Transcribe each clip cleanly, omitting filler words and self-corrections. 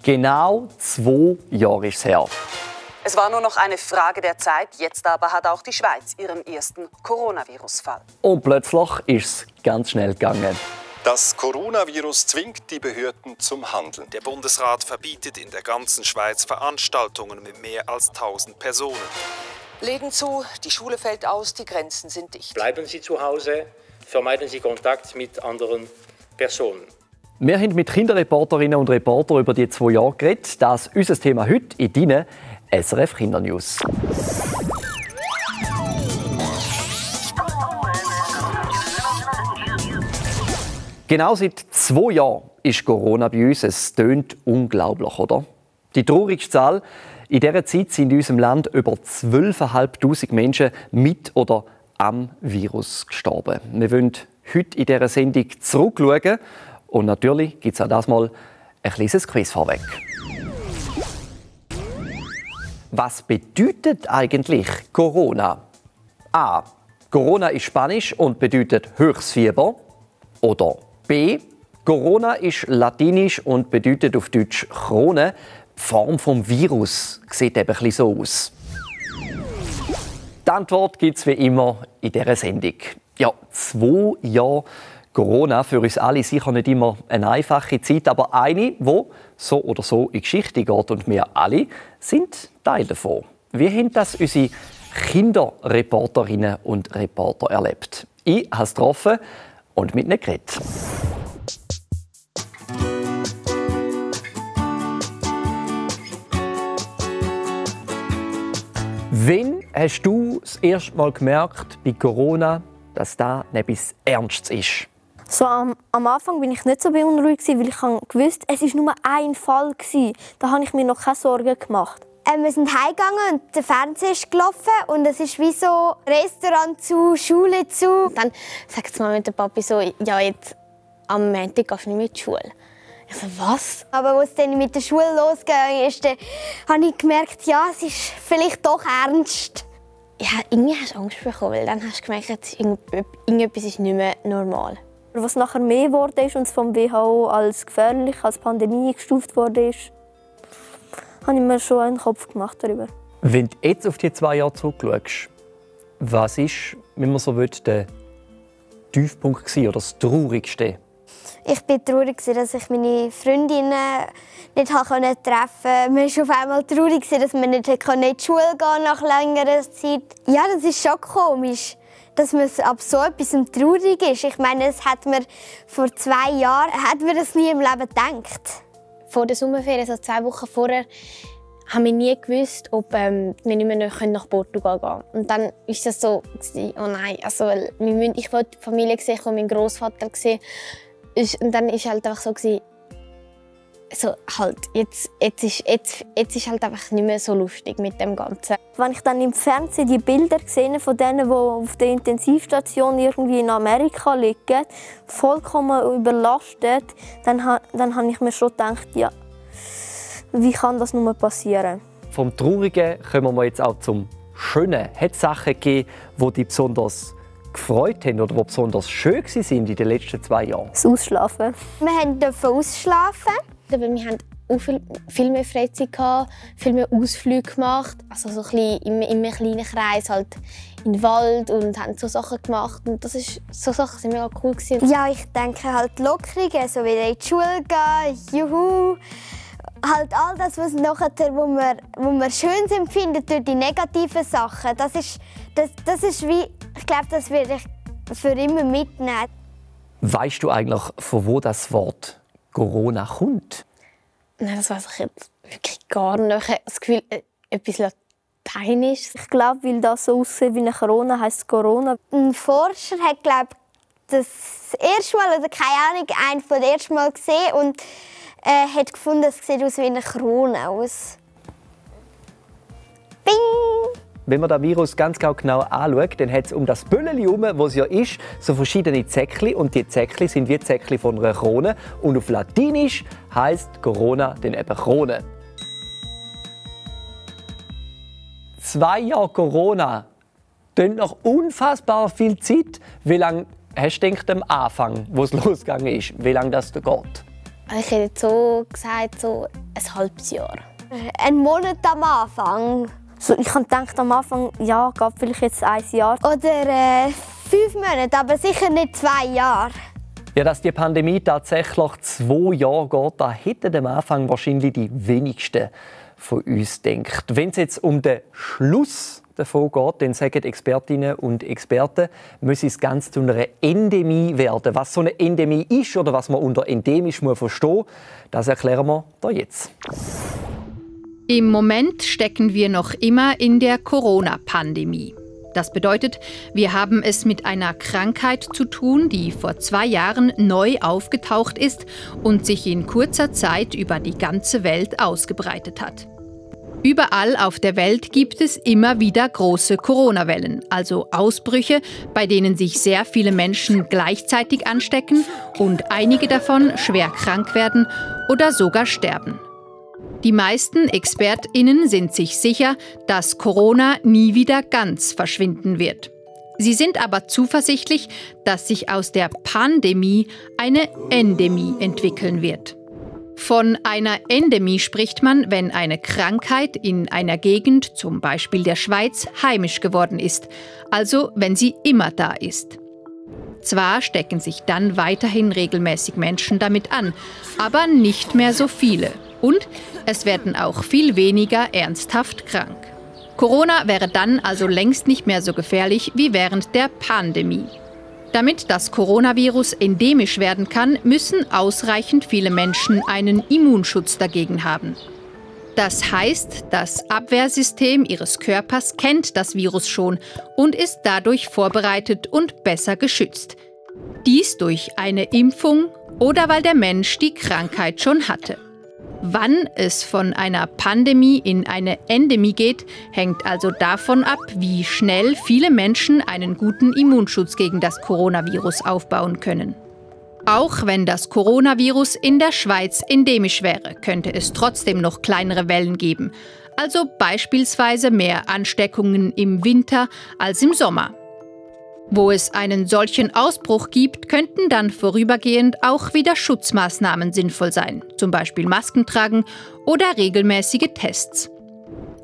Genau 2 Jahre ist es her. Es war nur noch eine Frage der Zeit. Jetzt aber hat auch die Schweiz ihren ersten Coronavirus-Fall. Und plötzlich ist es ganz schnell gegangen. Das Coronavirus zwingt die Behörden zum Handeln. Der Bundesrat verbietet in der ganzen Schweiz Veranstaltungen mit mehr als 1000 Personen. Läden zu, die Schule fällt aus, die Grenzen sind dicht. Bleiben Sie zu Hause, vermeiden Sie Kontakt mit anderen Personen. Wir haben mit Kinderreporterinnen und Reportern über die 2 Jahre geredet. Das ist unser Thema heute in deinen SRF Kindernews. Genau seit 2 Jahren ist Corona bei uns. Es tönt unglaublich, oder? Die traurigste Zahl: in dieser Zeit sind in unserem Land über 12'500 Menschen mit oder am Virus gestorben. Wir wollen heute in dieser Sendung zurückschauen. Und natürlich gibt es auch das mal ein kleines Quiz vorweg. Was bedeutet eigentlich Corona? A. Corona ist Spanisch und bedeutet Höchstfieber. Oder B. Corona ist Latinisch und bedeutet auf Deutsch Krone. Die Form des Virus sieht eben ein bisschen so aus. Die Antwort gibt es wie immer in dieser Sendung. Ja, 2 Jahre Corona, für uns alle sicher nicht immer eine einfache Zeit, aber eine, die so oder so in die Geschichte geht. Und wir alle sind Teil davon. Wie haben das unsere Kinderreporterinnen und Reporter erlebt? Ich habe es getroffen und mit ihnen geredet. Wann hast du das erste Mal gemerkt bei Corona, dass da etwas Ernstes ist? So, am Anfang war ich nicht so beunruhigt, weil ich wusste, es war nur ein Fall. Da habe ich mir noch keine Sorgen gemacht. Wir sind heimgegangen und der Fernseher ist gelaufen und es ist wie so Restaurant zu, Schule zu. Dann sagt die Mama mit dem Papi so, ja, jetzt am Montag gehst du nicht mehr in die Schule. Ich so, was? Aber als es dann mit der Schule losgegangen ist, habe ich gemerkt, ja, es ist vielleicht doch ernst. Ja, irgendwie hast du Angst bekommen, weil dann hast du gemerkt, irgendetwas ist nicht mehr normal. Was nachher mehr geworden ist und es vom WHO als gefährlich, als Pandemie gestuft wurde, habe ich mir schon einen Kopf gemacht darüber. Wenn du jetzt auf die 2 Jahre zurückschaust, was ist, wenn man so will, der Tiefpunkt oder das Traurigste? Ich war traurig, dass ich meine Freundinnen nicht treffen konnte. Man war auf einmal traurig, dass man nicht in die Schule gehen konnte nach längerer Zeit. Ja, das ist schon komisch, dass man ab so etwas traurig ist. Ich meine, das hat man vor 2 Jahren das nie im Leben gedacht. Vor der Sommerferien, so 2 Wochen vorher, haben wir nie gewusst, ob wir nicht mehr nach Portugal gehen können. Und dann war das so, oh nein, also, ich wollte die Familie sehen, ich wollte meinen Großvater sehen. Und dann war es halt einfach so halt, jetzt ist halt einfach nicht mehr so lustig mit dem Ganzen. Wenn ich dann im Fernsehen die Bilder sehe von denen, die auf der Intensivstation irgendwie in Amerika liegen, vollkommen überlastet, dann habe ich mir schon gedacht, ja, wie kann das nur passieren? Vom Traurigen kommen wir jetzt auch zum Schönen. Hat es Sachen gegeben, die dich besonders gefreut haben oder die besonders schön waren in den letzten 2 Jahren? Das Ausschlafen. Wir durften ausschlafen. Wir hatten auch viel mehr Freizeit, viel mehr Ausflüge gemacht. Also so ein bisschen in einem kleinen Kreis, halt in den Wald und haben so Sachen gemacht. Und so Sachen waren mega cool. Ja, ich denke halt Lockerungen, so wieder in die Schule gehen, juhu. Halt all das, was nachher, wo man schön empfindet durch die negativen Sachen, das ist wie, ich glaube, das werde ich für immer mitnehmen. Weißt du eigentlich, von wo das Wort Corona kommt? Nein, das weiß ich jetzt wirklich gar nicht. Ich habe das Gefühl, etwas Lateinisch. Ich glaube, weil das so aussieht wie eine Corona, heisst es Corona. Ein Forscher hat, glaube ich, das erste Mal, oder keine Ahnung, einen von den ersten Mal gesehen und hat gefunden, es sieht aus wie eine Krone aus. Bing! Wenn man das Virus ganz genau anschaut, dann hat es um das Bülleli herum, wo es ja ist, so verschiedene Zäckchen. Und die Zäckchen sind wie Zäckchen von einer Krone. Und auf Latinisch heisst Corona dann eben Krone. 2 Jahre Corona, klingt noch unfassbar viel Zeit. Wie lange hast du gedacht, am Anfang, wo es losgegangen ist, wie lange das da geht? Ich hätte so gesagt, so ein halbes Jahr. Ein Monat am Anfang. So, ich habe gedacht, am Anfang, ja, geht vielleicht jetzt 1 Jahr. Oder 5 Monate, aber sicher nicht 2 Jahre. Ja, dass die Pandemie tatsächlich 2 Jahre geht, da hätten am Anfang wahrscheinlich die wenigsten von uns gedacht. Wenn es jetzt um den Schluss davon geht, dann sagen Expertinnen und Experten, müsse es ganz zu einer Endemie werden. Was so eine Endemie ist oder was man unter endemisch verstehen muss, das erklären wir da jetzt. Im Moment stecken wir noch immer in der Corona-Pandemie. Das bedeutet, wir haben es mit einer Krankheit zu tun, die vor 2 Jahren neu aufgetaucht ist und sich in kurzer Zeit über die ganze Welt ausgebreitet hat. Überall auf der Welt gibt es immer wieder große Corona-Wellen, also Ausbrüche, bei denen sich sehr viele Menschen gleichzeitig anstecken und einige davon schwer krank werden oder sogar sterben. Die meisten ExpertInnen sind sich sicher, dass Corona nie wieder ganz verschwinden wird. Sie sind aber zuversichtlich, dass sich aus der Pandemie eine Endemie entwickeln wird. Von einer Endemie spricht man, wenn eine Krankheit in einer Gegend, zum Beispiel der Schweiz, heimisch geworden ist, also wenn sie immer da ist. Zwar stecken sich dann weiterhin regelmäßig Menschen damit an, aber nicht mehr so viele. Und es werden auch viel weniger ernsthaft krank. Corona wäre dann also längst nicht mehr so gefährlich wie während der Pandemie. Damit das Coronavirus endemisch werden kann, müssen ausreichend viele Menschen einen Immunschutz dagegen haben. Das heißt, das Abwehrsystem ihres Körpers kennt das Virus schon und ist dadurch vorbereitet und besser geschützt. Dies durch eine Impfung oder weil der Mensch die Krankheit schon hatte. Wann es von einer Pandemie in eine Endemie geht, hängt also davon ab, wie schnell viele Menschen einen guten Immunschutz gegen das Coronavirus aufbauen können. Auch wenn das Coronavirus in der Schweiz endemisch wäre, könnte es trotzdem noch kleinere Wellen geben, also beispielsweise mehr Ansteckungen im Winter als im Sommer. Wo es einen solchen Ausbruch gibt, könnten dann vorübergehend auch wieder Schutzmaßnahmen sinnvoll sein, zum Beispiel Masken tragen oder regelmäßige Tests.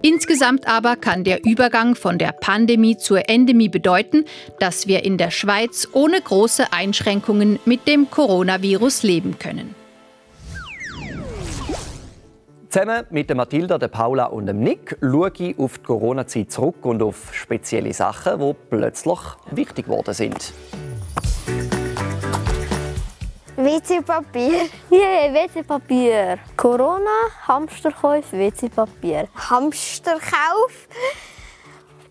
Insgesamt aber kann der Übergang von der Pandemie zur Endemie bedeuten, dass wir in der Schweiz ohne große Einschränkungen mit dem Coronavirus leben können. Zusammen mit der Mathilda, der Paula und dem Nick schaue ich auf die Corona-Zeit zurück und auf spezielle Sachen, die plötzlich wichtig geworden sind. WC-Papier. Yeah, WC-Papier. Corona, Hamsterkäufe, WC-Papier. Hamsterkauf.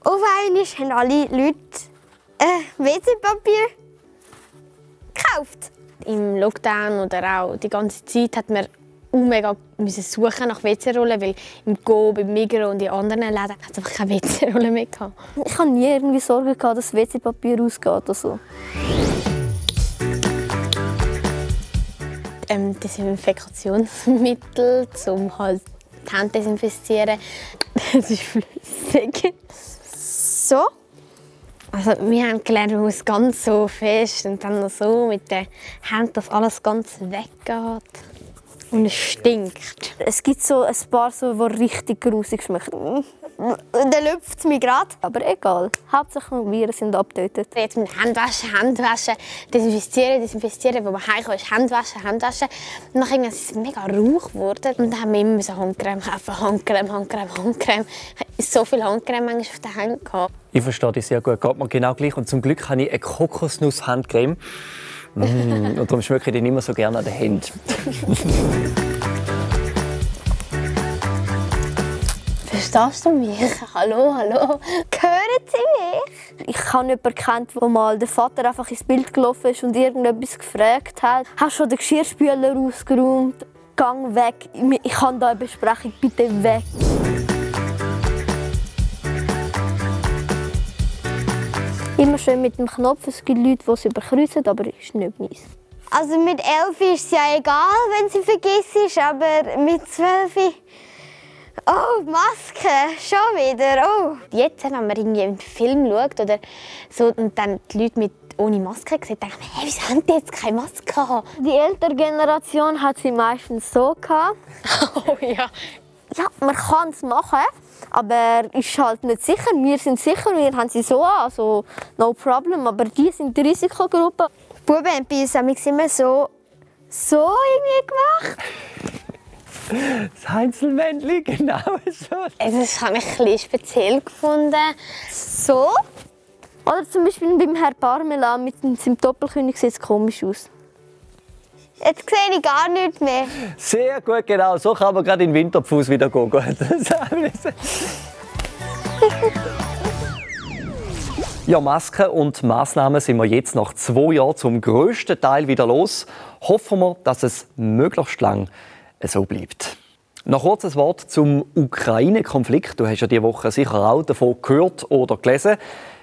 Auf einmal haben alle Leute WC-Papier gekauft. Im Lockdown oder auch die ganze Zeit hat man mega suchen nach WC-Rollen, weil im Coop, im Migros und in anderen Läden hat es einfach keine WC-Rollen mehr gehabt. Ich hatte nie irgendwie Sorge, dass das WC-Papier ausgeht oder so. Desinfektionsmittel, um halt die Hände zu desinfizieren. Das ist flüssig. So. Also wir haben gelernt, man muss ganz so fest und dann noch so mit den Händen, dass alles ganz weggeht. Und es stinkt. Es gibt so ein paar, die richtig grusig schmecken. Dann lüpft es mich gerade. Aber egal, hauptsächlich die Viren sind abgetötet. Jetzt mit Handwaschen, desinfizieren, wo man heimkommt, ist Handwaschen. Und dann ist es mega rauch geworden. Und dann haben wir immer so Handcreme kaufen, Handcreme. So viel Handcreme manchmal auf den Händen gehabt. Ich verstehe das sehr gut, geht mir genau gleich. Und zum Glück habe ich eine Kokosnuss-Handcreme. Und darum schmecke ich den immer so gerne an den Händen. Verstehst du mich? Hallo? Hören Sie mich? Ich habe jemanden kennt, wo mal der Vater einfach ins Bild gelaufen ist und irgendetwas gefragt hat. Hast du schon den Geschirrspüler ausgeräumt? Gang weg. Ich habe da eine Besprechung, bitte weg. Immer schön mit dem Knopf. Es gibt Leute, die es überkreuzen, aber das ist nicht meins. Also mit 11 ist es ja egal, wenn sie vergisst, aber mit 12... Oh, Maske, schon wieder. Oh. Jetzt, wenn man irgendwie einen Film schaut oder so, und dann die Leute mit ohne Maske gesehen, dachte ich mir, hey, wieso haben die jetzt keine Maske? Die ältere Generation hat sie meistens so gehabt. Oh ja. Ja, man kann es machen, aber ist halt nicht sicher. Wir sind sicher, wir haben sie so an, also no problem. Aber die sind die Risikogruppe. Die Buben haben bei uns immer so irgendwie gemacht. Das Heinzelmännchen, genau so. Das habe ich ein bisschen speziell gefunden. So. Oder zum Beispiel beim Herrn Parmela mit seinem Doppelkönig sieht es komisch aus. Jetzt sehe ich gar nichts mehr. Sehr gut, genau. So kann man gerade in den Winterpfuß wieder gehen. Ja, Masken und Massnahmen sind wir jetzt nach 2 Jahren zum grössten Teil wieder los. Hoffen wir, dass es möglichst lang so bleibt. Noch kurz ein Wort zum Ukraine-Konflikt. Du hast ja diese Woche sicher auch davon gehört oder gelesen.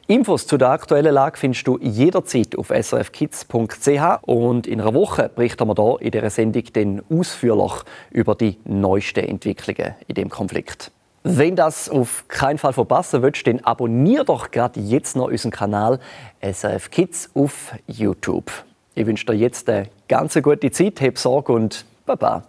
Infos zu der aktuellen Lage findest du jederzeit auf srfkids.ch. Und in einer Woche berichten wir hier in dieser Sendung dann ausführlich über die neuesten Entwicklungen in dem Konflikt. Wenn das auf keinen Fall verpassen willst, dann abonniere doch gerade jetzt noch unseren Kanal SRF Kids auf YouTube. Ich wünsche dir jetzt eine ganz gute Zeit, hab Sorge und Baba.